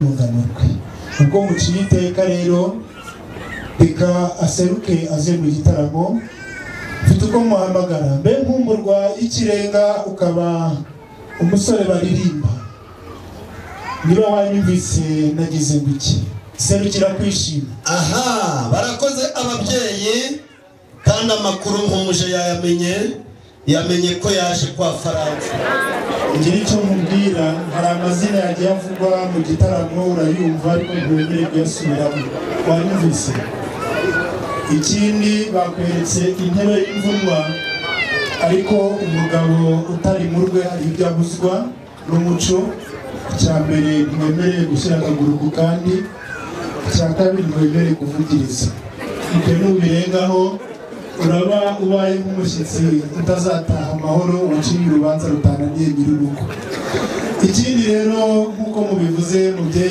Rungano rwe ubwo muciye iteka rero, reka aseruke aze mu gitaramo. Mfite uko muhamagara mbe nkumburwa y'ikirenga, ukaba umusore baririmba. Niba wanyumvise nagize ngo iki, serukira kwishima. Aha barakoze ababyeyi, kandi amakuru nkumuje yayamenye, yamenye ko yaje kwa Faransa. Ngira icyo nkubwira, hari amazina yagiye avugwa mu gitaramo urayumva, ariko ntiwemerewe kuyasubiramo, wanyumvise? Ikindi, bakweretse intebe y'imvunwa, ariko umugabo utari mu rwe hari ibyo abuzwa n'umuco. Icya mbere, ntiwemerewe gushyira akaguru ku kandi. Icya kabiri, ntiwemerewe kuvugiriza. Ibyo nubirengaho uraba ubaye nk'umushyitsi utazataha amahoro, waciye urubanza rutananiye nyir'urugo. Ikindi rero, nk'uko mubivuze mubyeyi.